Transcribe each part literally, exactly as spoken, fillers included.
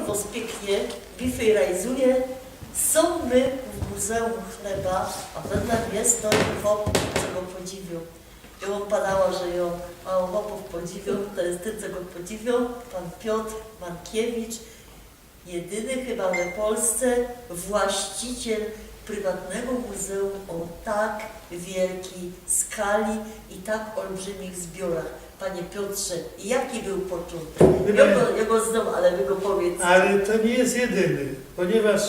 Wos piyknie wifejrajzuje, sōm my w Muzeum Chleba, a wedle mie stoi chop, co go podziwiōm. Jo bym padała, że jo mało chopōw podziwiōm, to je tyn, co go podziwiōm, pan Piotr Mankiewicz, jedyny chyba we Polsce właściciel prywatnego muzeum o tak wielkiej skali i tak olbrzymich zbiorach. Panie Piotrze, jaki bōł poczōntek? Wie pani, jo go, jo go znōm, ale wy go powiedzcie. Ale to nie jest jedyny, ponieważ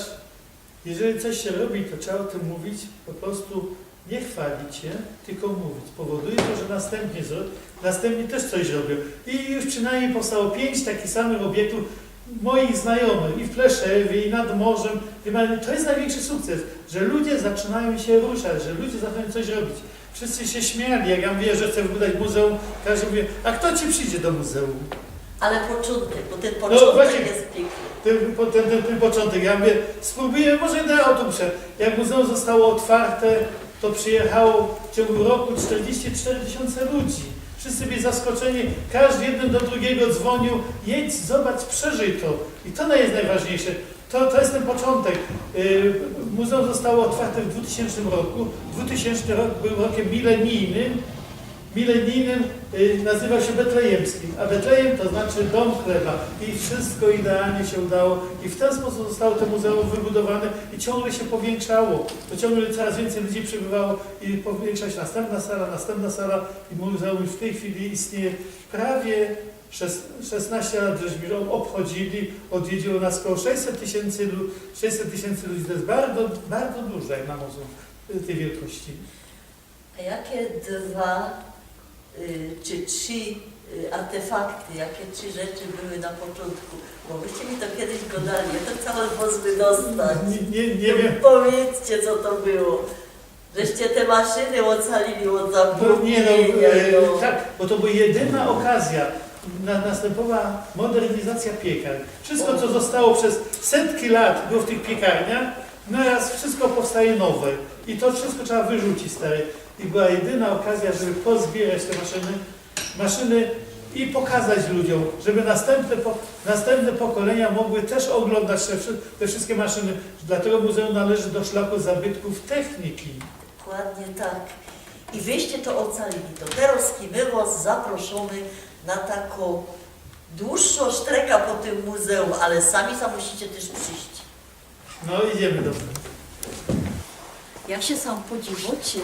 jeżeli coś się robi, to trzeba o tym mówić, po prostu nie chwalić się, tylko mówić. Powoduje to, że następnie zro-, następni też coś zrobią. I już przynajmniej powstało pięć takich samych obiektów moich znajomych i w Pleszewie, i nad morzem. Wie pani, to jest największy sukces, że ludzie zaczynają się ruszać, że ludzie zaczynają coś robić. Wszyscy się śmiali, jak ja mówię, że chcę wybudować muzeum, każdy mówi: „A kto ci przyjdzie do muzeum?” Ale poczōntek, bo tyn No poczōntek właśnie, je piykny. Ten, po- ten, ten, ten początek, ja mówię, spróbuję, może jeden autobus. Jak muzeum zostało otwarte, to przyjechało w ciągu roku czterdzieści cztery tysiące ludzi. Wszyscy byli zaskoczeni, każdy jeden do drugiego dzwonił: „Jedź, zobacz, przeżyj to”. I to jest najważniejsze. To, to jest ten początek. Y, Muzeum zostało otwarte w dwutysięcznym roku. Dwutysięczny rok był rokiem milenijnym. Milenijnym, y, nazywał się betlejemskim, a Betlejem to znaczy dom chleba. I wszystko idealnie się udało. I w ten sposób zostało to muzeum wybudowane i ciągle się powiększało. To ciągle coraz więcej ludzi przybywało i powiększa się następna sala, następna sala. I muzeum już w tej chwili istnieje prawie szes-, szesnaście lat, żeśmy obchodzili, odwiedziło nas około sześćset tysięcy lu-, sześćset tysięcy ludzi. To jest bardzo, bardzo dużo jak na muzeum, y, tej wielkości. A jakie dwa, y, czy trzy, y, artefakty, jakie trzy rzeczy były na początku? Bo wyście mi to kiedyś godali, ja to chciałam was wydostać. Nie, nie, nie wiem. Powiedzcie, co to było. Żeście te maszyny ocalili od No nie, no, zapomnienia, e, no. Tak, bo to była jedyna okazja. Na, następowała modernizacja piekarń. Wszystko, co zostało przez setki lat, było w tych piekarniach, no teraz wszystko powstaje nowe. I to wszystko trzeba wyrzucić, stary. I była jedyna okazja, żeby pozbierać te maszyny, maszyny i pokazać ludziom, żeby następne, po, następne pokolenia mogły też oglądać te, wszy- te wszystkie maszyny. Dlatego muzeum należy do szlaku zabytków techniki. Dokładnie tak. I wyście to ocalili. To terŏz my was zaproszymy na takõ dłuższõ sztreka po tym muzeum, ale sami sam musicie też przyjść. No, idziemy do tego. Jak sie sam podziwocie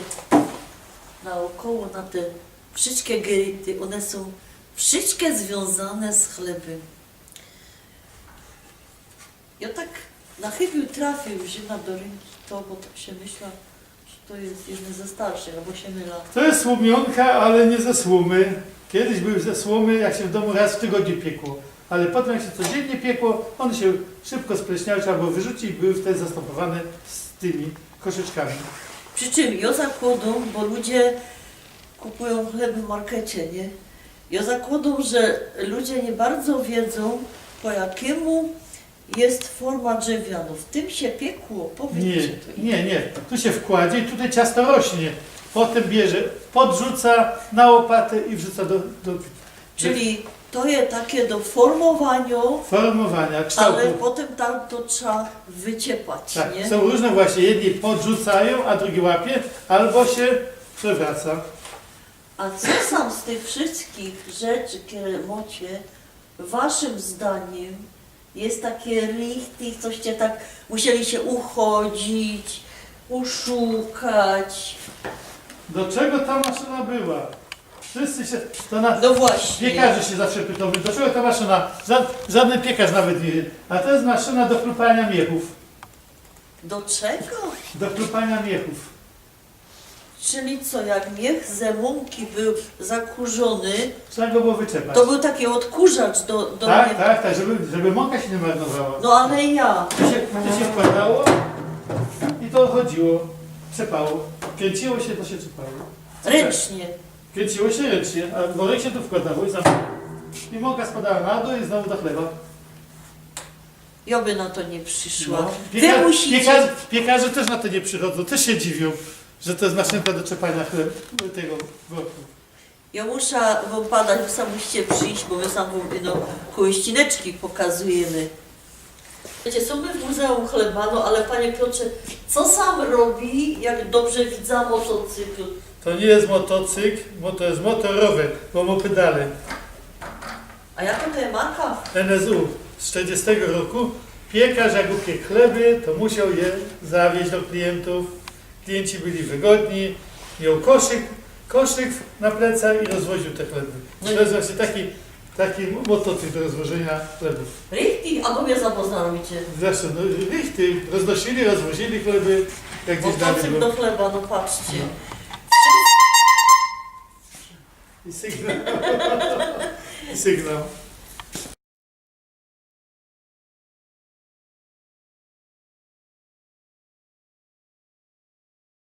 naokoło na te wszyjske geryty, ône sōm wszyjske zwiōnzane z chlebym. Jo tak na chybił trafił, wziyna do rynki to, bo tak sie myśla, że to je jedne ze starszych, abo sie mylã. To jest słomionka, ale nie ze słomy. Kiedyś były ze słomy, jak się w domu raz w tygodniu piekło. Ale potem, jak się codziennie piekło, one się szybko spleśniały, trzeba było wyrzucić i były wtedy zastępowane z tymi koszyczkami. Przy czym jo zakłŏdōm, bo ludzie kupujōm chleb w markecie, nie? Jo zakłŏdōm, że ludzie nie bardzo wiedzōm, po jakimu jest forma drzewianŏ. W tym sie piekło, powiedzcie to. Nie, nie, nie. Tu się wkładzie i tutaj ciasto rośnie. Potem bierze, podrzuca na łopatę i wrzuca do, do Czyli to je takie do formowaniŏ, Formowania, kształtu. Ale potem tam to trzeba wyciepać, tak, nie? Są różne właśnie. Jedni podrzucają, a drugi łapie, albo się przewraca. A co sam z tych wszystkich rzeczy, które macie, waszym zdaniem jest takie richtig, coście tak musieli się uchodzić, uszukać? Do czego ta maszyna była? Wszyscy się, to na, No właśnie. Piekarze się zawsze pytą, do czego ta maszyna? Ża-, żaden piekarz nawet nie wie. A to jest maszyna do chrupania miechów. Do czego? Do chrupania miechów. Czyli co, jak miech ze mąki był zakurzony, Trzeba go było wyczepać. To był taki odkurzacz do, do Tak, miechu. Tak, tak, żeby, żeby mąka się nie marnowała. No ale ja. Tu się, tu się wkładało i to chodziło, trzepało. Kręciło się, to się trzepało. Ręcznie. Kręciło się ręcznie, a worek się tu wkładało i zamykało. I mąka spadała na dół i znowu do chleba. Ja by na to nie przyszła. No. Wy Piekar-, musicie piekar-, piekarze też na to nie przychodzą, też się dziwią, że to jest maszynka do trzepania chleb-, tego worku. Ja muszę wam padać, wy sam musicie przyjść, bo my sam wam, no, kołyścineczki pokazujemy. Wiycie, sōm my w Muzeum Chleba, no ale panie Piotrze, co sam robi, jak dobrze widza, motocykl? To niy ma motocykl, bo to je motorower, bo mo pedale. A jako to je marka? N S U z sztyrdziestego roku. Piekarz, jak upiek chleby, to musioł je zawiyźć do kliyntōw. Kliyntci byli wygodni. Mioł koszyk, koszyk na plecach i rozwoziōł te chleby. To je właśnie taki, taki motocykl do rozwożynio chlebōw. Richtig, abo mie za błŏzna robicie. Zresztōm, no, richtig, roznosili, rozwozili chleby, jak gdzieś dalej Motocykl było. Do chleba, no patrzcie. I sygnał. I sygnał.